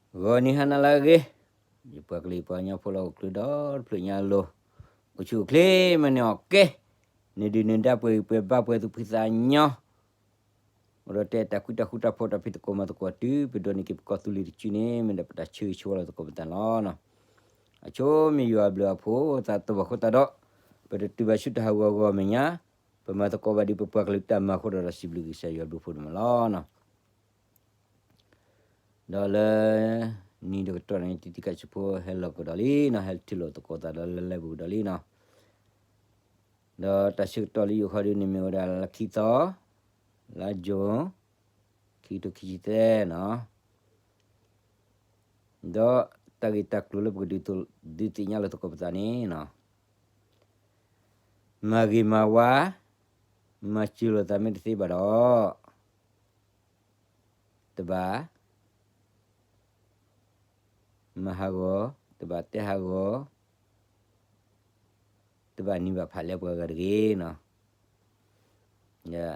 ဂီၤနံၤဟါနၤလၢအဂ့ၤ, ယပှၤကလုာ်ပှၤကညီဖိလၢဟီၣ်ခိၣ်ချၢဒီတဖျၢၣ်ညါအလိၤ, အိၣ်ဆူၣ်အိၣ်ချ့မၤန့ၢ်အီၣ်ကဲ, နဒုးနဒါပှဲၤဂံၢ်ပှဲၤဘါပှဲၤသူၣ်ဖှံသးညီ, အိၣ်ဒီးတဲတၢ်ဃူတၢ်ဖိးတၢ်ဖံးသကိးမၤသကိးတုၤ ပဒိးန့ၢ်က့ၤပကီၢ်သူလ့ၤတစုန့ၣ် မ့ၢ်ဒၣ်ပတၢ်ဆၢဂ့ၤဆၢဝါလၢသကိးပသးန့ၣ်လီၤ. အဆိမ့ၢ်ယွၤအဘျုးအဖှိၣ်သးသဝီအဃိသတးဒီး, ပတတုၤဘၣ်ဆူတၢ်ဟးဂီၤအဂီၢ်အမဲာ်ညါ, ပမၤသကိးဘၣ်ဒ်ပပှၤကလုာ်တၢ်မၤအဃိဒီး ဒီးစံးဘျုးကစၢ်ယွၤဘျုးဖှိၣ်န့ၣ်မးလီၤ. ဒီးလၢ နံၤတကတီၢ်န့ၣ် တံၤသကိးဆၢဖိဟဲလီၤကဒီးလံနီၤ, ဟဲထံၣ်လိာ်သကိးသးဒီးလၢလၢပူၤကဒီးလံနီၤ. ဒီးတၢ်ဆၢကတီၢ်လၢယိၤဃီဒုန့ၣ်မ့ၢ်ဝဲဒၣ်လၢခံသီ, လါယူၤ, ခံကထိခံဆံသၢနီၤ. ဒီးတၢ်ဂ့ၢ်တၢ်ကျိၤလၢပကဒုးသ့ၣ်ညါလိာ်သကိးပသးန့ၣ်နီၤ, မၤဂ့ၤမၤဝါ, မၤစၢၤလိာ်သးမ့ၢ်တသ့ဘၣ်ဒီး တဘၣ် မၤဟးဂီၤ, တဘၣ်တဲဟးဂီၤ, တဘၣ်နံၤဘၣ်ဖးလဲပှၤဂၤတဂ့ၤနီၤ.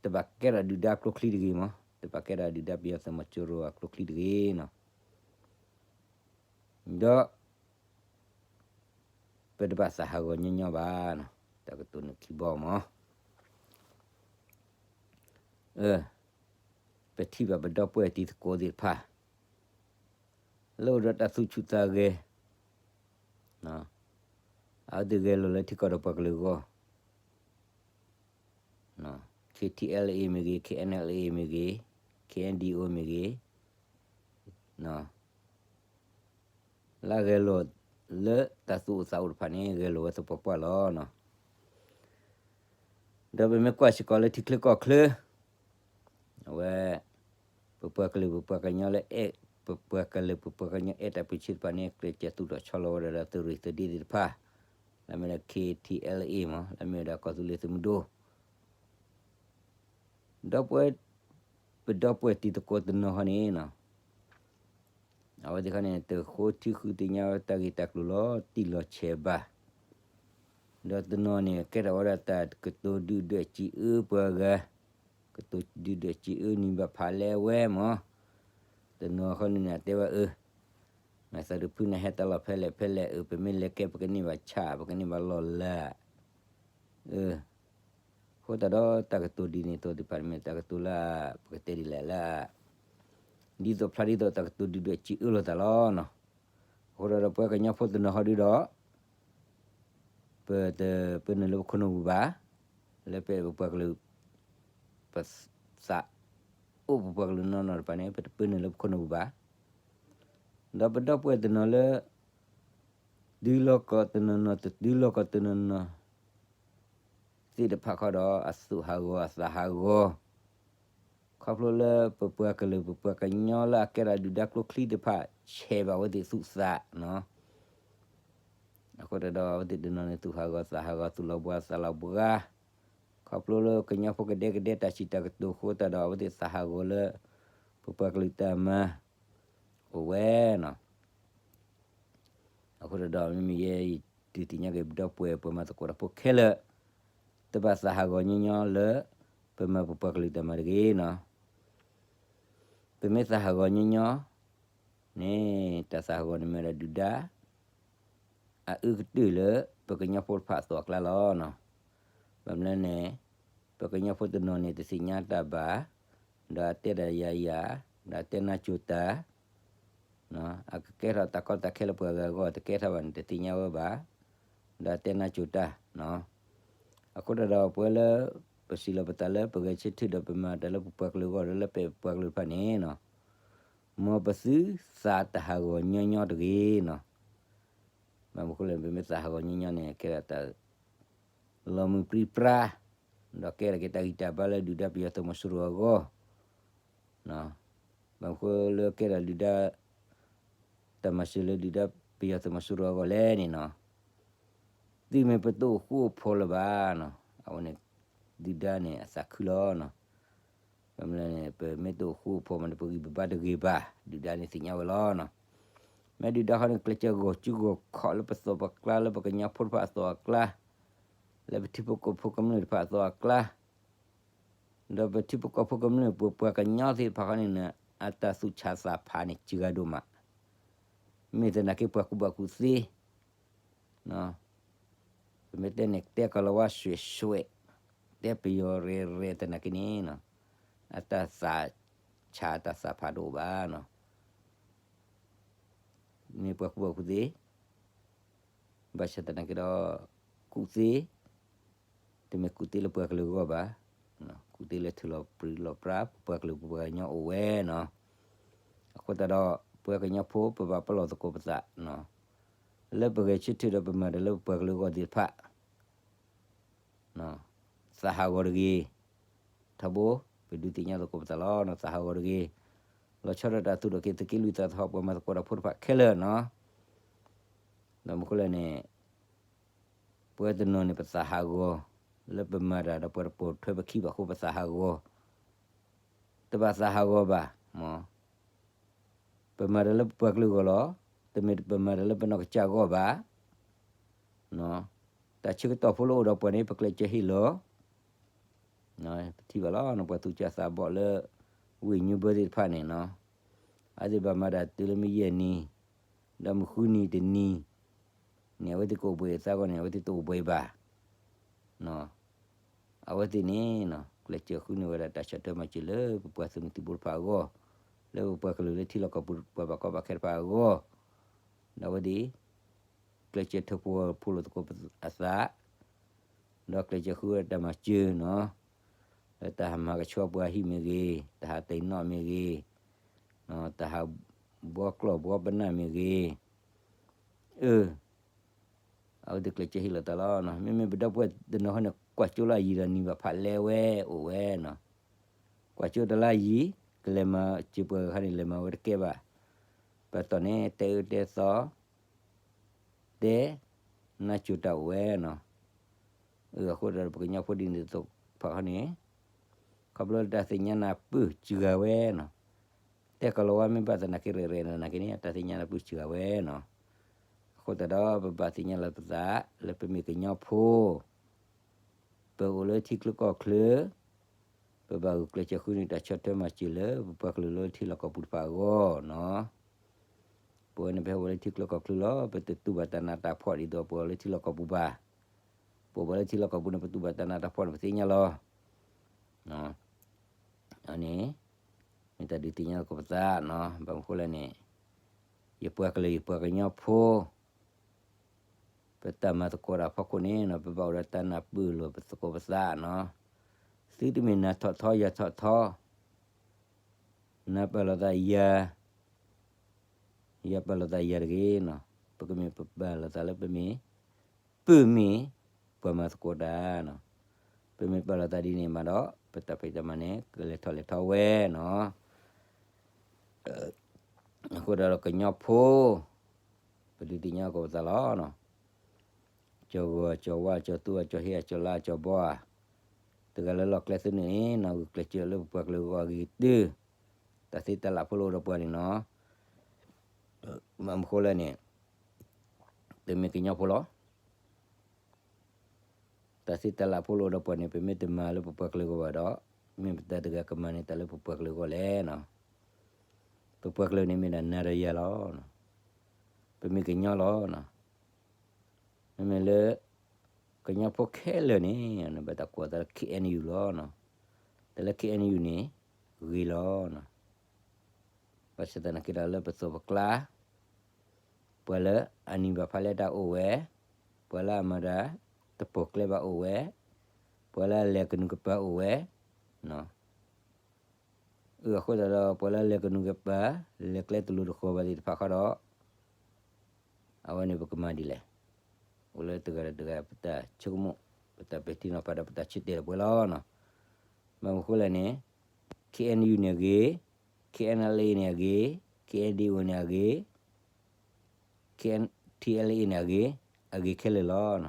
တဘၣ်ကဲထီၣ်ဒုၣ်ဒါကျိချံတဂ့ၤမး, တဘၣ်ကဲထီၣ်ဒုၣ်ဒါပယီၤသုးမီၤစိရိၤအကျိချံတဂ့ၤနီၤ. ဒီး ပတဘၣ်သးဟးဂီၤညီညီဘၣ်နီၤ, တၢ်ကတိၤန့ၣ်ခံဘီမး. ပထံၣ်ဘၣ်ပဒီပုၢ်ဝဲၢ်တံၤသကိးသ့ၣ်တဖၣ် လၢအိၣ်ဒီးတၢ်သူၣ်ဆူၣ်သးဂဲၤ, အဝဲသ့ၣ်ဂဲၤလိာ်လၢထံကီၢ်ဒီးပှၤကလုာ်အဂီၢ်, KTLA မ့ၢ်ဂ့ၤ, KNLA မ့ၢ်ဂ့ၤ, KNDO မ့ၢ်ဂ့ၤ, လၢအဂဲၤလိာ်လၢတၢ်သူၣ်အိၣ်သးအိၣ်တဖၣ်န့ၣ် ဂဲၤလိာ်ဝဲသပှၢ်ပှၢ်လီၤ. ဒီးပမ့ၢ်ကွၢ်စ့ၢ်ကီးလၢထံချၢကီၢ်ချၢ, အဝဲ ပပှၤကလုာ်ပပှၤကညီလၢအဲၣ်, ပပှၤကလုာ်ပပှၤကညီအဲၣ်တၢ်ပၢဆှၢတဖၣ်န့ၣ် ကျဲးစၢးသူၣ်ထီၣ်ဆီလီၤဝဲဒၣ်ဒီးသုးရ့ၣ်သုးဒ့သ့ၣ်တဖၣ်, လၢမ့ၢ်ဒီး KTLA မး, လၢမ့ၢ်ဝဲဒၣ်ကီၢ်သူလ့ၤသုးမုၢ်ဒိၣ် ဒီပုၢ်ဝဲၢ်, ပဒီပုၢ်ဝဲၢ်တံၤသကိးတနီၤဃီန့ၣ်နီၤ, အဝဲသ့ၣ်ခီန့ၣ် တဃိထံဃုသ့ၣ်ညါဝဲတၢ်ဂ့ၢ်တၢ်ကျိၤလီၤတံၢ်လီၤဆဲးဘၣ်. ဒီးတနီၤန့ၣ် ကဲထီၣ်ဝဲဒၣ်တၢ်ကတိၤဒုၣ်ဒွဲၣ်စံးအၢပှၤဂၤ, ကတိၤဒုၣ်ဒွဲၣ်စံးအၢနံၤဘၣ်ဖးလဲဝဲမး. တနီၤဃီန့ၣ်န့ၣ် အတဲဝဲအၢ နသးတဖုန့ၣ်ဟဲတၢ်လီၢ်ဖဲလဲၣ်ဖဲလဲၣ်အၢ, ပမ့ၢ်လဲၤကဲပကန့ၢ်ဘၣ်ဆၣ် ပကန့ၢ်ဘၣ်လီၢ်လၢ်, အၢ အဃိသတးဒီးတၢ်ကတိၤဒ်န့ၣ်သိးသ့ၣ်တဖၣ်န့ၣ်မ့ၢ်တၢ်ကတိၤလၢ ပကတဲဒ်လဲၣ်လၢ ဒ်သိးဖျါဒ်သိးတၢ်ကတိၤဒုၣ်ဒွဲၣ်စံးအၢလိာ်သးလီၤနီၤ. အဃိသတးဒီးပဝဲကညီဖိတနီၤဃီဒုဒီး ပတပၢနုာ်လၢပခိၣ်နူာ်ပူၤဘၣ်, လၢပအဲၣ်ပပှၤကလုာ်, ပသးအိၣ်ပပှၤကလုာ်နီၢ်နီၢ်တဖၣ်န့ၣ် ပတပၢနုာ်လၢပခိၣ်နူာ်ပူၤဘၣ်. ဒီးပဒီပုၢ်ဝဲၢ်တနီၤလၢ တုၤလီၢ်ကီၢ်တနီၤနီၤ တတုၤလီၢ်ကီၢ်တနီၤနီၤ သ့ၣ်တဖၣ်ခီဒီး အသူၣ်ဟးဂီၤအသးဟးဂီၤ, ခီဖျိလၢပပှၤကလုာ်ပပှၤကညီလၢအကဲထီၣ်ဒုၣ်ဒါကျိချံတဖၣ် ဆဲးဘၣ်ဝဲသ့ၣ်သူၣ်သးနီၤ. အဃိသတးဒီးအဝဲသ့ၣ်တနီၤန့ၣ် သူၣ်ဟးဂီၤသးဟးဂီၤ သူၣ်လီၤဘှါသးလီၤဘှါ, ခီဖျိလၢကညီဖိကဒဲကဒဲတၢ်စံးတၢ်ကတိၤအဃိသတးဒီး အဝဲသ့ၣ်သးဟးဂီၤလၢ ပပှၤကလုာ်တၢ်မၤ အိၣ်ဝဲနီၤ. အဃိသတးဒီး မ့မ့ၢ်ယဲအံၤ ဒုးသ့ၣ်ညါက့ၤပဒီပုၢ်ဝဲၢ်ပှၤမၤသကိးတၢ်ဖိခဲလၢာ်, တဘၣ်သးဟးဂီၤညီညီလၢ ပမၤပပှၤကလုာ်တၢ်မၤတဂ့ၤနီၤ. ပမ့ၢ်သးဟးဂီၤညီညီန့ၣ် တၢ်သးဟးဂီၤန့ၣ်မ့ၢ်ဝဲဒၣ်ဒုၣ်ဒါ အအုကတၢၢ်လၢ ပကညီဖိတဖၣ်အသိးအကျါလီၤနီၤ. ဘၣ်မနုၤလဲၣ်န့ၣ် ပကညီဖိတနီၤန့ၣ် တသ့ၣ်ညါတၢ်ဘၣ်, ဒီးအတဲတၢ်ယၤယၤ, ဒီးအတဲနါစိၤတၢ် အကကဲထီၣ်တၢ်ကီတၢ်ခဲလၢပှၤဂၤအဂီၢ် တကဲထီၣ်ဘၣ်န့ၣ် တသ့ၣ်ညါဝဲဘၣ်, ဒီးအတဲနါစိၤတၢ်. အဃိသတးဒီးပဝဲလၢ ပစံးလီၤပသးလၢပဂဲၤဆၢထၢၣ်ဒီးပမၤတၢ်လၢပပှၤကလုာ်အဂီၢ်ဒီးလၢပပှၤကလုာ်တဖၣ်န့ၣ်နီၤ, မ်ပသုသးတဟးဂီၤညီညီတဂ့ၤနီၤ. ဘၣ်မနုၤအဃိလဲၣ် ပမ့ၢ်သးဟးဂီၤညီညီန့ၣ် ကဲထီၣ်တၢ် လီၤမုၢ်ပြံပြါ, ဒီးကဲထီၣ်က့ၤတၢ်ဂံၢ်တၢ်ဘါလၢဒုၣ်ဒါပယီၤသုးမီၤစိရိၤအဂီၢ်, ဘၣ်မနုၤအဃိလၢကဲထီၣ်ဒုၣ်ဒါ တၢ်မၤစၢၤလၢဒုၣ်ဒါပယီၤသုးမီၤစိရိၤအဂီၢ်လဲၣ်န့ၣ်နီၤ, သုမ့ၢ်ပတအိၣ်ဃူအိၣ်ဖိးလၢၤဘၣ်နီၤ, အဝဲန့ၣ် ဒုၣ်ဒါန့ၣ်အသးခုလီၤနီၤ. ဘၣ်မနုၤလဲၣ်န့ၣ် ပမ့ၢ်တအိၣ်ဃူအိၣ်ဖိးမးန့ၣ် ပဂံၢ်ပဘါတဂ့ၤဘၣ်, ဒုၣ်ဒါန့ၣ်သ့ၣ်ညါဝဲလီၤနီၤ. မ့ၢ်ဒုၣ်ဒါဃီန့ၣ် ကျဲးစၢးဂီၤစုဂီၤခီၣ်လၢပသိးပကျါလၢပကညီဖိတဖၣ်အသိးအကျါ, လၢပထံဖိကီၢ်ဖိကမျၢၢ်တဖၣ်အသိးအကျါ, ဒီးပထံဖိကီၢ်ဖိကမျၢၢ်ပပှၤကညီသ့ၣ်တဖၣ်ဃီန့ၣ် အတၢ်သူၣ်ဆါသးဖးန့ၣ် စှၤဒိၣ်မး, မ့ၢ်သနာ်က့ပှၤကူၣ်ဘၣ်ကူၣ်သ့ ပမ့ၢ်တဲန့ၣ် တဲကီၤလၤဝါစွဲးစွဲး, တဲပယီၤရဲၣ်ရဲၣ်သနာ်က့န့ၣ်, အတၢ်သးဆါတၢ်သးဖးတအိၣ်ဘၣ်နီၤ, မ့ၢ်ပှၤကူၣ်ဘၣ်ကူၣ်သ့, ဘၣ်ဆၣ်သနာ်က့ဒီး ကူၣ်သ့, တမ့ၢ်ကူၣ်သ့လၢပှၤကလုာ်အဂီၢ်ဘၣ်, ကူၣ်သ့လၢထုးလီၤပြံလီၤပြါ ပပှၤကလုာ်ပပှၤကညီအိၣ်ဝဲနီၤ, အဃိသတးဒီး ပှၤကညီဖိပဘၣ်ပလီၢ်သကိးပသး, လၢပဂဲၤဆၢထၢၣ်ဒီးပမၤတၢ်လၢပပှၤကလုာ်အဂီၢ်သ့ၣ်တဖၣ် သးဟးဂီၤတဂ့ၤ, ထီဘိ, ပဒုးသ့ၣ်ညါသကိးပသးလီၤ, သးဟးဂီၤတဂ့ၤ, လီၤဆီဒၣ်တၢ်သူၣ်ထီၣ်က့ၤသုးက့လွံၢ်သးသဟီၣ်ပှၤမၤသကိးတၢ်ဖိတဖၣ်ခဲလၢာ်နီၤ, ဒီးမ့ၢ်ဃိလဲၣ်န့ၣ်, ပဝဲတနီၤန့ၣ်ပသးဟးဂီၤ, လၢပမၤတၢ်ဒီးပှၤတပိာ်ထွဲပခံဘၣ်အဃိပသးဟးဂီၤ, တဘၣ်သးဟးဂီၤဘၣ်, ပမၤတၢ်လၢပပှၤကလုာ်အဂီၢ်လီၤ, တမ့ၢ်ပမၤတၢ်လၢပနီၢ်ကစၢ်အဂီၢ်ဘၣ်, တၢ်ဆၢကတီၢ်ဖိလၢအိၣ်ဒီးပှၤန့ၣ် ပကျဲးစၢးဟ့ၣ်လီၤ, ပထံၣ်ဘၣ်လီၤ ပှၤသူၣ်ကၢ်သးဘီၣ်လၢ ဝ့ၢ်ညိဘၢသ့ၣ်တဖၣ်န့ၣ်နီၤ, အဝဲသ့ၣ်ဘၣ်မၤတၢ်တုၤလၢမ့ၢ်ယဲၢ်နံၤ, ဒီးမုၢ်ဃုနံၤတနံၤန့ၣ် အဝဲသ့ၣ်ကအိၣ်ဘှံးအသးအဂီၢ်န့ၣ် အဝဲသ့ၣ်တအိၣ်ဘှံးဘၣ်, အဝဲသ့ၣ်န့ၣ် ကျဲးစၢးဃုန့ၢ်ဝဲဒၣ်တၢ်ဆီၣ်ထွဲမၤစၢၤလၢပပှၤသုးမုၢ်သံၣ်ဘိတဖၣ်အဂီၢ်, လၢပပှၤကလုာ်လၢထံလီၢ်ကီၢ်ပူၤပှၤဘၣ်ကီဘၣ်ခဲတဖၣ်အဂီၢ်, ဒီးအဝဲသ့ၣ် ကျဲးစၢးထၢဖှိၣ်ဖှိၣ်လိာ်သကိးအသး, ဒီးကျဲးစၢးဃုဝဲဒၣ်တၢ်မၤစၢၤနီၤ, လၢတၢ်ဟးမၤကဆှီပှၤဟံၣ်မ့ၢ်ဂ့ၤ, တၢ်ဟးတ့ၢ်နီၣ်မ့ၢ်ဂ့ၤ, တၢ်ဟးဘှီကျီၢ်ဘှီပနၢ်မ့ၢ်ဂ့ၤ, အၢ အဝဲသ့ၣ်ကျဲးစၢးဟ့ၣ်လီၤသးလီၤ. မ့မ့ၢ်ပဒီပုၢ်ဝဲၢ်တနီၤဟီန့ၣ် ကွၢ်ကၠိလၢအယံၤဒီးနံၤဘၣ်ဖးလဲဝဲအိၣ်ဝဲနီၤ, ကွၢ်ကၠိတလါယံၤ, ကလဲၤမၤစၢၤပှၤဂၤခါန့ၣ် လဲၤမၤဝဲတကဲဘၣ်, ပှၤတီၢ်န့ၣ် တဲအၢတဲသီ တဲ နါစိၤတၢ်အိၣ်ဝဲနီၤ, အဃိဒီးပကညီဖိဒ်န့ၣ်သ့ၣ်တဖၣ်ခီန့ၣ်, ခီဖျိလၢတၢ်သ့ၣ်ညါနၢ်ပၢၢ်စှၤဝဲနီၤ, တဲကီၤလၤဝါမ့ၢ်ဘၣ်သနာ်က့ရဲၣ်ရဲၣ်သနာ်က့န့ၣ် တၢ်သ့ၣ်ညါနၢ်ပၢၢ်စှၤဝဲနီၤ, အဃိသတးဒီးပဘၣ်သ့ၣ်ညါလီၤပသး လၢပမ့ၢ်ကညီဖိ ပအိၣ်လၢထံချၢကီၢ်ချၢ, ပဘၣ်ဂုာ်ကျဲးစၢးဃုန့ၢ်တၢ်ဆီၣ်ထွဲမၤစၢၤလၢ ပပှၤကလုာ်လၢထံလီၢ်ကီၢ်ပူၤတဖၣ်အဂီၢ်နီၤ, ပဝဲန့ၣ်ပဟဲအိၣ်လၢထံချၢကီၢ်ချၢလီၤ, ပတတူၢ်ဘၣ်တၢ်နးတၢ်ဖှီၣ်ဒ်သိးပှၤအိၣ်လၢထံလီၢ်ကီၢ်ပူၤဘၣ်, ပအိၣ်ဘၣ်လၢထံလီၢ်ကီၢ်ပူၤန့ၣ် ပတူၢ်ဘၣ်တၢ်နးတၢ်ဖှီၣ်န့ၣ် ပသ့ၣ်ညါလီၤ, အန့ၣ် မ့ၢ်တၢ်ဒုးသ့ၣ်ညါသကိးပသးနီၤ, ဘၣ်မနုၤဃိလဲၣ်န့ၣ်, ယပှၤကလုာ်ယပှၤကညီဖိ ပတၢ်မၤသကိးတၢ်ဖီခိၣ်န့ၣ်နီၤ ပဘၣ်အိၣ်ဒီးတၢ်နၢ်ပၢၢ်လိာ်ပသကိးပသးနီၤ, သုတမ့ၢ်နၤထီၣ်ထီယၤထီၣ်ထီ, နၤပာ်လီၤသးယၤ, ယၤပာ်လီၤသးယၤတဂ့ၤနီၤ, ပကမ့ၢ်ပပာ်လီၤသးလၢပမ့ၢ် ပမ့ၢ်ပှၤမၤသကိးတၢ်နီၤ, ပမ့ၢ်ပာ်လီၤသးဒ်န့ၣ်မးဒီး ပတၢ်ဖံးတၢ်မၤန့ၣ် ကလဲၤထီၣ်လဲၤထီဝဲနီၤ, အဃိဒီးကညီဖိ ပဒုးသ့ၣ်ညါသကိးပသးလီၤ, ကၠီၤဂီၤ ကၠီၤဝါ ကၠီၤသူ ကၠီၤဟ့ ကၠီၤလါ ကၠီၤဘီဧါ, တဂၤလၢလီၢ်ကျဲသ့န့ၣ် နီၢ်ဂုာ်ကျဲးစၢးလၢပပှၤကလုာ်အဂီၢ်အဂ့ၤကတၢၢ်, တၢ်သ့တၢ်လၢ်ဖိလၢအိၣ်ဒီးပှၤန့ၣ်နီၤ, ဘၣ်မနုၤဃိလဲၣ်န့ၣ်, ပမ့ၢ်ကညီဖိလီၤ တၢ်သ့တၢ်လၢ်ဖိလၢအိၣ်ဒီးပှၤန့ၣ် ပမ့ၢ်တမၤလၢပပှၤကလုာ်အဂီၢ်ဘၣ်ဒီး, မ့ၢ်ပတၢ်တဂၤကမၤန့ၢ်တၢ်လၢပပှၤကလုာ်အဂီၢ်လဲၣ်နီၤ, ပပှၤကလုာ်န့ၣ်မ့ၢ်ဒၣ်နၤဒီးယၤလီၤ, ပမ့ၢ်ကညီလီၤ, မ့မ့ၢ်လၢ ကညီဖိခဲလၢာ်န့ၣ် ဘၣ်တၢ်ကိးသးလၢ ခ့ၣ်အဲၣ်ယူၣ် လီၤ, တၢ်လၢ ခ့ၣ်အဲၣ်ယူၣ် န့ၣ် ဂ့ၤလီၤ, ဘၣ်ဆၣ်သနာ်က့ဒီးလၢပသိးပကျါ, ပှၤလၢအနံၤဘၣ်ဖးလဲတၢ်အိၣ်ဝဲ, ပှၤလၢအမၤတၢ်တပိာ်ကျဲဘၣ်အိၣ်ဝဲ, ပှၤလၢအလဲၤကနူၤကပၤအိၣ်ဝဲ, အဃိသတးဒီး ပှၤလၢအလဲၤကနူၤကပၤ, လဲၤကျဲတလိၤတဃီၤဘၣ်သ့ၣ်တဖၣ်ဃီဒီး, အဝဲန့ၣ်ပကမၤဒ်လဲၣ်, အိၣ်လၢတဂၤဒီးတဂၤ ပတၢ်ဆိကမိၣ်, ပတၢ်ပဲာ်ထံနီၤဖးဒီးပတၢ်ဆၢတဲာ်လီၤပှဲၤလီၤ, ဘၣ်မနုၤဃိလဲၣ်န့ၣ်, ခ့ၣ်အဲၣ်ယူၣ် န့ၣ်အဂ့ၤ, ခ့ၣ်အဲၣ်အဲလ်အ့ န့ၣ်အဂ့ၤ, ခ့ၣ်အဲၣ်ဒ့အိၣ် န့ၣ်အဂ့ၤ, ခ့ၣ်အဲၣ်ထံအဲလ်အ့ န့ၣ်အဂ့ၤ, အဂ့ၤခဲလၢာ်လီၤ,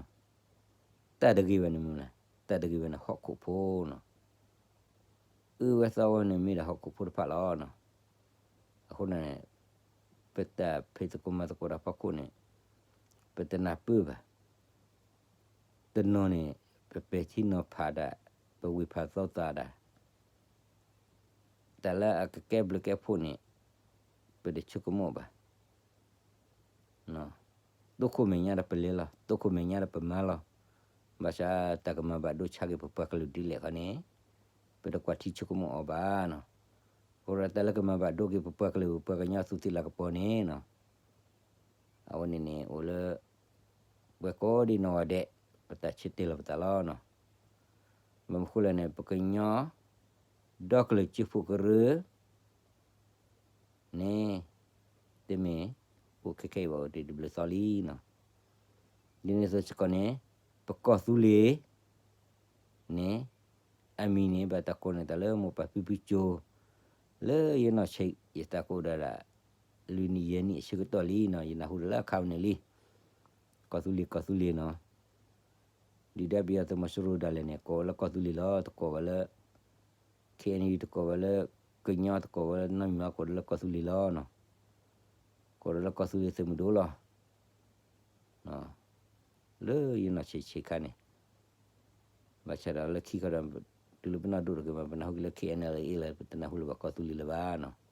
တၢ်တဂ့ၤဘၣ်န့ၣ်မနုၤလဲၣ်, တၢ်တဂ့ၤဘၣ်န့ၣ် ဟီၣ်ခိၣ်ဖိနီၤ, အၢဝဲသီဝဲန့ၣ်မ့ၢ်ဒၣ်ဟီၣ်ခိၣ်ဖိတဖၣ်လီၤ, အဃိန့ၣ်, ပတၢ်ဖံးသကိးမၤသကိးတၢ်ဖီခိၣ်န့ၣ်, ပတနၢ်ပၢၢ်ဘၣ်, တနီၤန့ၣ်, ပပဲာ်ထံနီၤဖးဒၣ်, ပဝ့ၢ်ဖးသီသးဒၣ် တၢ်လၢအကကဲဘျုးကဲဖှိၣ်န့ၣ် ပတဆိကမိၣ်ဘၣ်. သုးခိၣ်မဲာ်ညါဒီးပလဲၤလီၤ, သုးခိၣ်မဲာ်ညါဒီးပမၤလီၤ. ဘၣ်ဆၣ်တၢ်ကမၤဘၣ်ဒိဆါက့ၤပပှၤကလုာ်ဒ်လဲၣ်ခီန့ၣ် ပတကွၢ်ထံဆိကမိၣ်အီၤဘၣ်နီၤ. အဃိဒီးတၢ်လၢကမၤဘၣ်ဒိက့ၤပပှၤကလုာ် ပပှၤကညီသူၣ်က့သးပှၢ်န့ၣ်နီၤ အဝဲန့ၣ်န့ၣ် အိၣ်လၢ ပှၤကိးဒံနီၢ်ဂၤဒဲး ပတၢ်ဆၢတဲာ်လီၤပသးလီၤနီၤ. ဘၣ်မနုၤဃိလဲၣ်န့ၣ် ပကညီ ဒီကလုာ်စၢဖှိၣ်ကရၢ န့ၣ် တမ့ၢ် အိၣ်ခဲခဲအံၤဘၣ် အိၣ်တ့ၢ်တဘျုးသီလံနီၤ. ဒ်န့ၣ်အသိးစ့ၢ်ကီးန့ၣ် ပကီၢ်သူလ့ၤ န့ၣ် အမံၤန့ၣ် ဘၣ်တၢ်ကိးန့ၢ်တၢ်လၢမိၢ်ပၢ်ဖံဖုကၠိ လၢယနီၢ်ဆံး ယသးကိးဒၣ်ဒၣ် လွံၢ်နံၣ်ယဲၢ်နံၣ်အဆၢကတီၢ်လံနီၤ ယနၢ်ဟူဒၣ်လၢအခါန့ၣ်လံ. ကီၢ်သူလ့ၤ ကီၢ်သူလ့ၤနီၤ ဒုၣ်ဒါပယီၤသုးမီၤစိရိၤဒၣ်လဲာ်န့ၣ် ကိးဝဲလၢကီၢ်သူလ့ၤလီၤ. တကိးဝဲလၢ ခ့ၣ်အဲၣ်ယူၣ် တကိးဝဲလၢ ကညီ တကိးဝဲလၢနီတမံၤ ကိးဒၣ်လၢကီၢ်သူလ့ၤလီၤ. ကိးဒၣ်လၢကီၢ်သူလ့ၤသုးမုၢ်ဒိၣ်လီၤ. လၢယနီၢ်ဆံးဆံးခါန့ၣ် ဘၣ်ဆၣ်ဒီးလၢခံခီဒီး တုၤလၢပနီၢ်ဒိၣ်တဂ့ၤမး ပနၢ်ဟူက့ၤလၢ ခ့ၣ်အဲၣ်ယူၣ်လၢအ့လီၤ ပတနၢ်ဟူလၢၤဘၣ်ကီၢ်သူလ့ၤလၢၤဘၣ်နီၤ.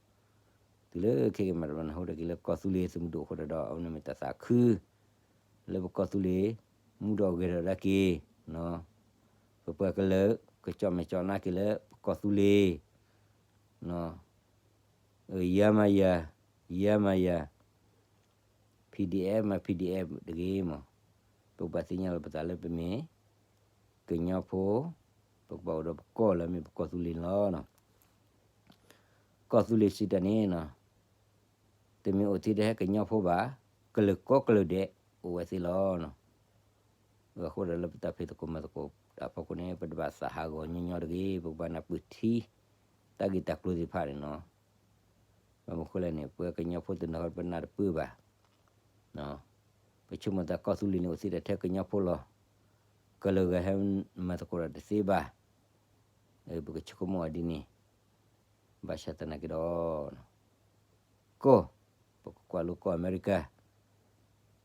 တုၤလၢခဲက့ၤမး ပနၢ်ဟူထီၣ်က့ၤလၢကီၢ်သူလ့ၤသုးမုၢ်ဒိၣ်အဃိဒီး အဝဲန့ၣ်မ့ၢ်တၢ်သးခု လၢပကီၢ်သူလ့ၤ မူဒီးဂဲၤထီၣ်ဒၣ်က့ၤ ပပှၤကလုာ် ကကၠီၣ်မဲာ်ကၠီၣ်နါက့ၤလၢပကီၢ်သူလ့ၤ ယၤမၤယၤ ယၤမၤယၤ PDF မၤ PDF တဂ့ၤမး, ပကဘၣ်သ့ၣ်ညါလီၤပသးလၢပမ့ၢ် ကညီဖိ, ပကဘၣ်အိၣ်ဒီးပကီၢ်လၢမ့ၢ်ပကီၢ်သူလ့ၤန့ၣ်လီၤ. ကီၢ်သူလ့ၤစံးတၢ်န့ၣ်နီၤ, တမ့ၢ်အိၣ်သ့ထဲကညီဖိဘၣ်, ကလုာ်ကိးကလုာ်ဒဲး အိၣ်ဝဲသ့လီၤ. အဃိဒီးလၢပတၢ်ဖံးသကိးမၤသကိးတၢ်အဖီခိၣ်န့ၣ် ပတဘၣ်သးဟးဂီၤညီညီတဂ့ၤ, ပကဘၣ်နၢ်ပၢၢ်ထံ တၢ်ဂ့ၢ်တၢ်ကျိၤသ့ၣ်တဖၣ်န့ၣ်နီၤ. ဘၣ်မနုၤဃိလဲၣ်န့ၣ် ပှၤကညီဖိတနီၤ ပနၢ်တပၢၢ်ဘၣ်. ပဆိကမိၣ်သးကီၢ်သူလ့ၤန့ၣ် အိၣ်သ့ထဲကညီဖိလီၤ. ကလုာ်ဂၤဟဲမၤသကိးတၢ်တသ့ဘၣ်. ပကဆိကမိၣ်အီၤဒ်န့ၣ်, ဘၣ်ဆၣ်သနာ်က့ဒီး ကီၢ်, ပကကွၢ်လိကီၢ်အမဲရကၤ,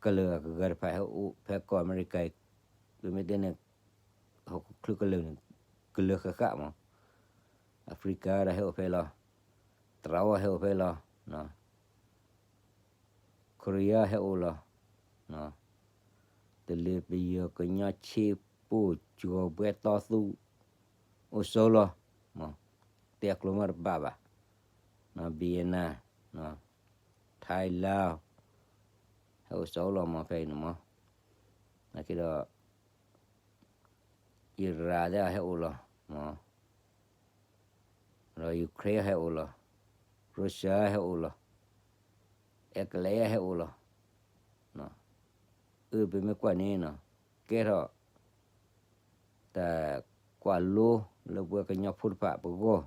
ကလုာ်အဂၤတဖၣ်ဟဲအိၣ်ဖဲကီၢ်အမဲရကၤအံၤ, ပမ့ၢ်တဲန့ၣ် ဟီၣ်ခိၣ်ချၢကလုာ်န့ၣ် ကလုာ်ဃၣ်ဃၣ်မး, အဖရံကၤဒီးဟဲအိၣ်ဖဲလီၤ, သရၣ်ဝီဟဲအိၣ်ဖဲလီၤ, ခရံယါဟဲအိၣ်လီၤ, တလ့ၤပယီၤကညီဆ့ပိၢ်ကီၤဘှဲတီသူ အိၣ်ဆိးလီၤ, တဲအကျိၤမးတဘၣ်ဘၣ်, ဘံယနၤ, ထၢလါ, ဟဲအိၣ်ဆိးလီၤမးဖဲအံၤန့ၣ်မး, နာ်က့ဒီး အံရၣ်သ့ၣ်ဟဲအိၣ်လီၤ, ဒီး Ukraine ဟဲအိၣ်လီၤ, Russia ဟဲအိၣ်လီၤ, အဲကလဲဟဲအိၣ်လီၤ, အၢ ပမ့ၢ်ကွၢ်န့ၣ်နီၤ, ကဲထီၣ် တၢ်ကွၢ်လိလၢပဝဲကညီဖိတဖၣ်ပဂီၢ်, ဒ်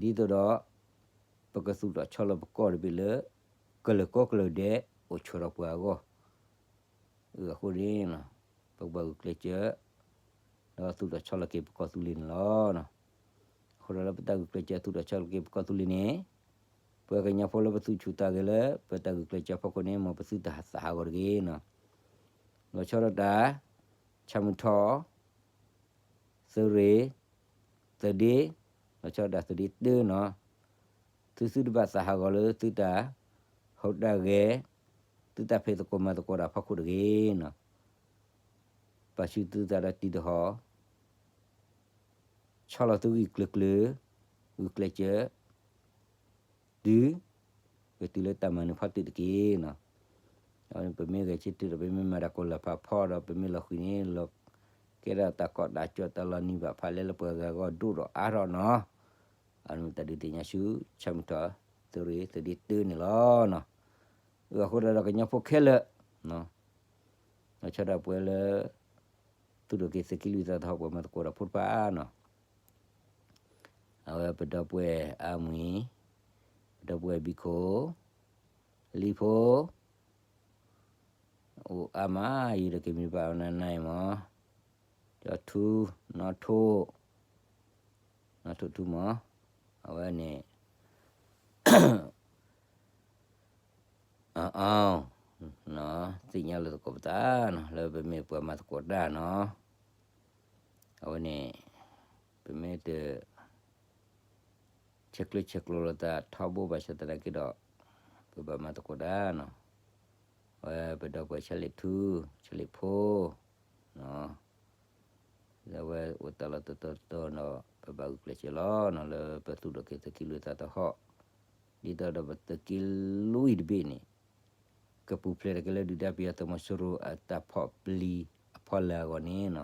သိးဒီး ပကသူၣ်ထီၣ်ဆီလီၤပကီၢ်တဘ့ၣ်လၢ ကလုာ်ကိးကလုာ်ဒဲး အိၣ်ဆိးဒီးပှၤအဂီၢ်, အဃိန့ၣ် ပကဘၣ်ဂုာ်ကျဲးစၢး ဒီးသူၣ်ထီၣ်ဆီလီၤက့ၤပကီၢ်သူလ့ၤန့ၣ်လီၤ. အဃိဒီးလၢပတၢ်ဂုာ်ကျဲးစၢးသူၣ်ထီၣ်ဆီလီၤက့ၤပကီၢ်သူလ့ၤန့ၣ်, ပှၤကညီဖိလၢပသူၣ်ဆူၣ်သးဂဲၤလၢ ပတၢ်ဂုာ်ကျဲးစၢးဖီခိၣ်န့ၣ် မ်ပသုတဟးသးဟးဂီၤတဂ့ၤနီၤ. လီၤဆီဒၣ်တၢ် ဆၣ်မုၢ်ထီၣ် သုးရ့ၣ် သုးဒ့, လီၤဆီဒၣ်တၢ်သုးဒ့တၢနီၤ, သုသုတဘၣ်သးဟးဂီၤလၢသုတၢ် ဟူးတၢ်ဂဲၤ, သုတၢ်ဖံးသကိးမၤသကိးတၢ်ဖီခိၣ်တဂ့ၤနီၤ. ပာ်ဆူၣ်သုသးဒီးတံၤသဟီၣ် ဆီလီၤသုဂံၢ်ကျၢၤကျၢၤ, ဂုာ်ကျဲးစၢး တုၤ ကတုၤလၢတၢ်မၤနၢၤဖီတၢၣ်တက့ၢ်နီၤ. ပမ့ၢ်ဂဲၤဆၢထၢၣ်ဒီး ပမ့ၢ်မၤတၢ်ကိၢ်လၢ်ဖးဖီဒီး ပမ့ၢ်လီၤဃံၤန့ၣ် လီၤကဲထီၣ်တၢ်ကီတၢ်ခဲ တၢ်လီၤနံၤဘၣ်ဖးလဲလၢပှၤဂၤအဂီၢ်ဒိၣ်ဒီးအါထီၣ်နီၤ. အန့ၣ်တၢ်ဒုးသ့ၣ်ညါဆူ ဆၣ်မုၢ်ထီၣ် သုးရ့ၣ်သုးဒ့တၢန့ၣ်လီၤ. အဃိဒီးကညီဖိခဲလၢာ် လီၤဆီဒၣ်ပှၤလၢ သူၣ်ထီၣ်က့ၤသုးက့လွံၢ်သီသဟီၣ်ပှၤမၤသကိးတၢ်ဖိတဖၣ်နီၤ. အဝဲပဒီပုၢ်ဝဲၢ်အါမံၤ, ပဒီပုၢ်ဝဲၢ်ဘံခိၣ်, လံာ်ဖိ, အိၣ်အါမး ယံာ်ဒီးက့ၤမံၤဘၣ်အီၤနၤနၤအံၤမး, ကၠီထူ, နီၢ်ထိၣ်, နီၢ်ထိၣ်ထူမး, အဝဲန့ၣ် အ အ သ့ၣ်ညါလိာ်သကိးပသးနီၤ လၢပမ့ၢ်ပှၤမၤသကိးတၢ်နီၤ. အဝဲန့ၣ် ပမ့ၢ်တ ပ ဆဲးကျၢဆဲးကျိးလိာ်သးထီဘိဘၣ်ဆၣ်သနာ်က့ဒီး ပဘၣ်မၤသကိးတၢ်နီၤ, အဝဲပဒီပုၢ်ဝဲၢ်ဆၣ်လ့ၣ်ထူ ဆၣ်လ့ၣ်ဖိ အဝဲအိၣ်တၢ်လီၢ်တတီၤတီၤနီၤ ပဘၣ်ဂုာ်ကျဲးစၢးလီၤနီၤ လၢပသူၣ်ထီၣ်က့ၤသုးက့လွံၢ်သးသဟီၣ်, ဒ်သိးဒီးပသုးက့လွံၢ်တဘ့ၣ်န့ၣ် ကပူၤဖျဲးထီၣ်က့ၤလၢဒုၣ်ဒါပယီၤသုးမီၤစိရိၤအတၢ်ဖီၣ်ပျံၤအဖီလာ်အဂီၢ်န့ၣ်နီၤ,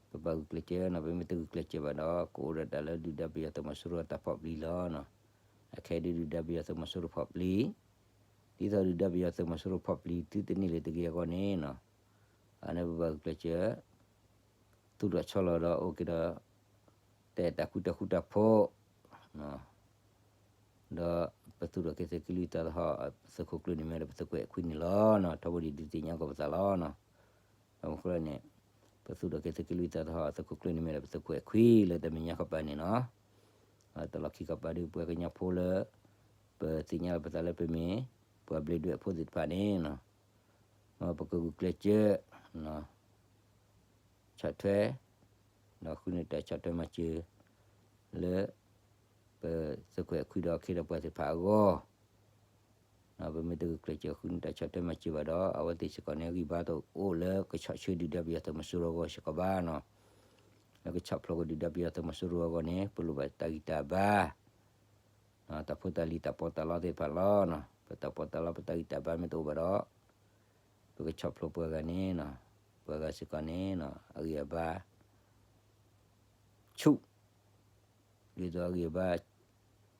ပဘၣ်ဂုာ်ကျဲးစၢးနီၤ, ပမ့ၢ်တဂုာ်ကျဲးစၢးဘၣ်ဒီး ကအိၣ်ဒီးတၢ်လၢဒုၣ်ဒါပယီၤသုးမီၤစိရိၤအတၢ်ဖီၣ်ပျံၤလီၤနီၤ, အခဲအံၤဒုၣ်ဒါပယီၤသုးမီၤစိရိၤဖီၣ်ပျံၤ, ဒ်သိးဒုၣ်ဒါပယီၤသုးမီၤစိရိၤဖီၣ်ပျံၤသုတန့ၢ်လၢၤတဂ့ၤအဂီၢ်န့ၣ်နီၤ, အန့ၣ်ပဘၣ်ဂုာ်ကျဲးစၢး သူၣ်ထီၣ်ဆီလီၤဒီးအိၣ်က့ၤဒီး တၢ်အဲၣ်တၢ်ကွံတၢ်ဃူတၢ်ဖိး, ဒီးပသူၣ်ထီၣ်က့ၤသုးက့လွံၢ်သးသဟီၣ် သုးခိၣ်ကျၢၢ်န့ၣ်မ့ၢ်ဒီးပသုးခိၣ်အဲၣ်ခွံန့ၣ်လီၤနီၤ, ထီဘိဒံးဒုးသ့ၣ်ညါကီးပသးလီၤနီၤ, အဃိန့ၣ် ပသူၣ်ထီၣ်က့ၤသုးက့လွံၢ်သးသဟီၣ် သုးခိၣ်ကျၢၢ်န့ၣ်မ့ၢ်ဒီးပသုးခိၣ်အဲၣ်ခွံလၢတၢ်မဲာ်ညါဃီပၤန့ၣ်နီၤ, တၢ်လီၢ်ခံကီၢ်ပၤဒုးပှၤကညီဖိလၢ ပသ့ၣ်ညါလီၤပသးလၢပမ့ၢ် ပှၤဘျ့ဒွဲၣ်ဖိသ့ၣ်တဖၣ်န့ၣ်နီၤ, မ်ပကဂုာ်ကျဲးစၢး ဆီၣ်ထွဲ ဒီးဃုန့ၢ်တၢ်ဆီၣ်ထွဲမၤစၢၤ လၢ ပသုးခိၣ်အဲၣ်ခွံဒီးအခ့ဒီးပှၤသ့ၣ်တဖၣ်အဂီၢ်, ပမ့ၢ်တဂုာ်ကျဲးစၢးဃုန့ၢ်တၢ်ဆီၣ်ထွဲမၤစၢၤဘၣ်ဒီး အဝဲသ့ၣ်စ့ၢ်ကီးန့ၣ် ဂံၢ်ဘါတအိၣ်လၢကဆီၣ်ဆၢဒုၣ်ဒါပယီၤသုးမီၤစိရိၤအဂီၢ်စ့ၢ်ကီးဘၣ်နီၤ, လၢကဆီၣ်ဖျိးက့ၤဒုၣ်ဒါပယီၤသုးမီၤစိရိၤအဂီၢ်န့ၣ် ပလိၣ်ဘၣ်တၢ်ဂံၢ်တၢ်ဘါ တၢ်ဖိတၢ်လံၤတၢ်ပီးတၢ်လီသ့ၣ်တဖၣ်လီၤနီၤ, ပတၢ်ပီးတၢ်လီပတၢ်ဂံၢ်တၢ်ဘါမ့ၢ်တအိၣ်ဘၣ်ဒီး ပကဆီၣ်ဖျိးပှၤဂၤန့ၣ်နီၤ, ပှၤဂၤစ့ၢ်ကီးန့ၣ်နီၤ အဂံၢ်အဘါ ဆူၣ်, ဒ်သိးအဂံၢ်အဘါ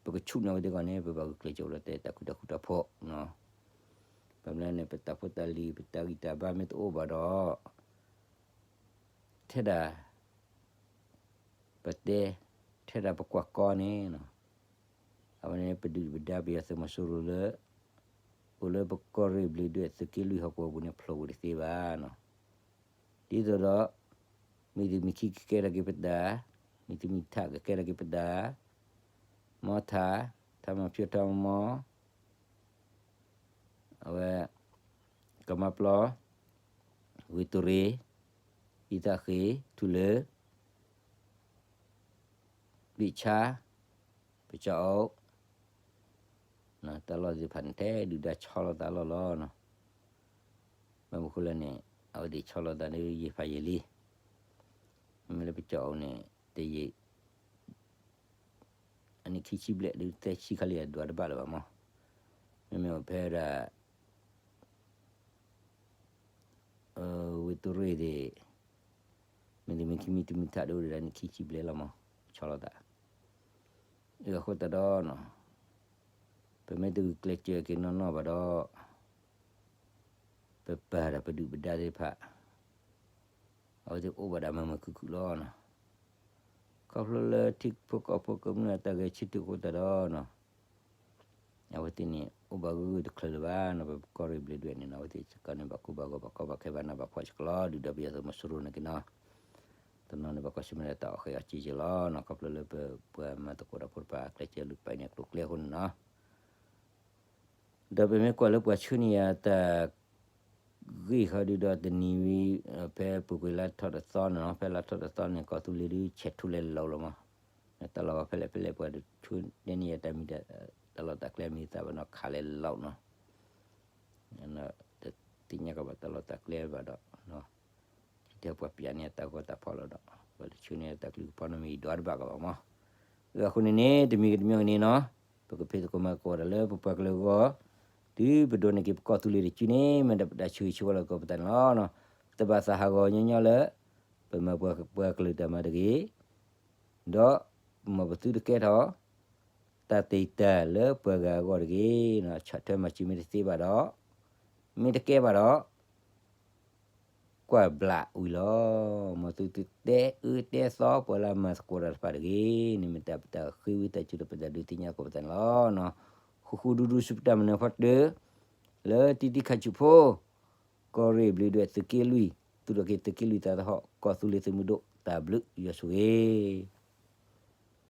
ပကဆူၣ်န့ၢ်ဝဲသ့ၣ်တဖၣ်န့ၣ် ပဘၣ်ဂုာ်ကျဲးစၢးလီၤ တၢ်အဲၣ်တၢ်ကွံတၢ်ဃူတၢ်ဖိးနီၤ, ဘၣ်မနုၤန့ၣ် ပတၢ်ဖိတၢ်လံၤ ပတၢ်ဂံၢ်တၢ်ဘါမ့ၢ်တအိၣ်ဘၣ်ဒီး ထဲဒၣ် ပတဲ ထဲဒၣ်ပကွၢ်ကီန့ၣ်နီၤ, အဝဲန့ၣ်ပဒုၣ်ပဒါပယီၤသုးမီၤစိရိၤလၢ အိၣ်လၢပကီၢ်ရ့ၣ်ဘျ့ဒွဲၣ်သုးက့လွံၢ်ဟီၣ်ကဝီၤပူၤန့ၣ် ဖျိးဝဲတသ့ဘၣ်နီၤ, ဒ်သိးဒီး မ့ၢ်သုးမုၢ်ခံကကဲထီၣ်က့ၤပတၢ်, မ့ၢ်သုးမုၢ်ထးကကဲထီၣ်က့ၤပတၢ်, မီထး, ထးမီဖၠိထီမီ အဝဲ ကမါပျီ, ဝ့ၢ်တိၣ်ရ့ၣ်, အံသၣ်ဃ့ၢ်, ထူလၢၢ်, ဘံၣ်ဆါ, ပကၠီၣ်အိၣ်, တၢ်လီၢ်သ့ၣ်တဖၣ်န့ၣ် ထဲဒုၣ်ဒါဆီလီၤသးလီၢ်လီၤနီၤ, ဘၣ်မနုၤဃိလဲၣ်န့ၣ် အဝဲသ့ၣ်ဆီလီၤသးလၢယံာ်ဖးယံာ်လံ, မ့မ့ၢ်လၢပကၠီၣ်အိၣ်န့ၣ် တယံာ် အနံၣ်ခံဆံဘျဲၣ်ဒုး သၢဆံခါလံအဒွးတဘၣ်လၢၤဘၣ်မး, မ့မ့ၢ်အိၣ်ဖဲဒၣ် ဝ့ၢ်တိၣ်ရ့ၣ်သ့ၣ်, မ့တမ့ၢ်ခံမံၤတမံၤထးဒိၣ်ဒၣ်နံၣ်ခံဆံဘျဲၣ်လီၤမး, ဆီလီၤသး, အဃိသတးဒီးနီၤ, ပမ့ၢ်တဂုာ်ကျဲးစၢးက့ၤနီၢ်နီၢ်ဘၣ်ဒီး ပပၢ်ဒီးပဒုၣ်ပဒါသ့ၣ်တဖၣ် အဝဲသ့ၣ်အိၣ်ဘၣ်ဒၣ်မုာ်မုာ်ခုၣ်ခုၣ်လီၤနီၤ, ခီဖျိလၢထံဖိကီၢ်ဖိကမျၢၢ်အတၢ်ဂဲၤဆၢထၢၣ်အဃိသတးဒီးနီၤ အဝဲသ့ၣ်န့ၣ် အိၣ်ဘၣ်ဂၢၢ်ဂၢၢ်တချုးလၢၤဘၣ်နီၤ, ပကီၢ်ရ့ၣ်ဘျ့ဒွဲၣ်န့ၣ်နီၤ, အဝဲသ့ၣ်စ့ၢ်ကီးန့ၣ် ဘၣ်ကိၢ်ဘၣ်ဂီၤ ဘၣ်ကီဘၣ်ခဲဘၣ်နးဘၣ်ဖှီၣ်စ့ၢ်ကီးလီၤ, ဒုၣ်ဒါပယီၤသုးမီၤစိရိၤန့ၣ်က့ၤနီၤ, တနီၤန့ၣ် ဘၣ်ကွၢ်ဆၢၣ်မဲာ်ဒီးတၢ်အီၣ်ဃ့အီၣ်စ့က့ၤလီၤနီၤ, ခီဖျိလၢပပှၤမၤသကိးတၢ်ဖိတဖၣ်အကျဲးစၢးလုၢ်ပာ်န့ၢ်အကျိၤအကျဲအဃိန့ၣ်နီၤ ဒီးပမ့ၢ်ကွၢ်လၢပှၤဆှၢန့ၢ်ယၤတၢ် ဂ့ၢ်ဃီဒုဒီးတနံၤဝံၤ ဖဲပူၤကွံာ်လါထီၣ်တသီန့ၣ်နီၤ, ဖဲလါထီၣ်တသီန့ၣ် ကီၢ်သူလ့ၤဒုးဆဲးထူလဲၤလီၤလီၤမး, တၢ်လီၢ်ဂီၤဖဲလဲၣ်ဖဲလဲၣ်ပှၤတဆှၢန့ၢ်ယၤတၢ်မံၤ တၢ်လီၢ်တၢ်ကျဲမံၤသးဘၣ်နီၤ ခးလဲၤလီၤနီၤ, တသ့ၣ်ညါကဘၣ်တၢ်လီၢ်တၢ်ကျဲဘၣ်ဒီး ထဲပှၤပျးန့ၢ်တၢ်ဂီၤတၢ်ဖီၣ်လီၤဒီး ပှၤတဆှၢန့ၢ်တၢ်ကလုၢ်ကပီၤနီတမံၤဒွးတဘၣ်ကဘၣ်မး, အဃိန့ၣ်န့ၣ် တမံၤဂ့ၤတမံၤဂ့ၤန့ၣ်နီၤ, ပကဖံးသကိးမၤသကိးတၢ်လၢပပှၤကလုာ်အဂီၢ် တုၤပဒိးန့ၢ်က့ၤပကီၢ်သူလ့ၤတစုန့ၣ် မ့ၢ်ဒၣ်ပတၢ်ဆၢဂ့ၤဆၢဝါလီၤကပီၤပသးန့ၣ်လီၤ. ပတဘၣ်သးဟးဂီၤညီညီလၢ ပမၤပှၤကလုာ်တၢ်မၤတဂ့ၤ, ဒီးပမၤပသုတကဲထီၣ် တၢ်တ့ၢ်တၢ်လၢပှၤဂၤအဂီၢ်တဂ့ၤ, ဆီၣ်ထွဲမၤစၢၤမ့ၢ်တသ့ဘၣ်ဒီး မ့ၢ်တကဲဘၣ်ဒီး ကွၢ်ဘျးဝံၤလီၤ. မ်သုတတဲအၢတဲသီပှၤလၢအမၤသကိးတၢ်တဖၣ်တဂ့ၤ, န့ၣ်မ့ၢ်တၢ်ပတၢ်ဃ့ဝံသးစူၤဒီးပတၢ်ဒုးသ့ၣ်ညါကီးပသးန့ၣ်လီၤ. ဃူဃူဒူဒူဆူပတၢ်မၤနၢၤဖီတၢၢ် လၢတံၤတံၤခါဆူၣ်ဖိ ကီၢ်ရ့ၣ်ဘျ့ဒွဲၣ်သုးက့လွံၢ် သူၣ်ထီၣ်က့ၤသုးက့လွံၢ်သးသဟီၣ် ကီၢ်သူလ့ၤသုးမုၢ်ဒိၣ် တၢ်ဘျုးယွၤဆိၣ်ဂ့ၤ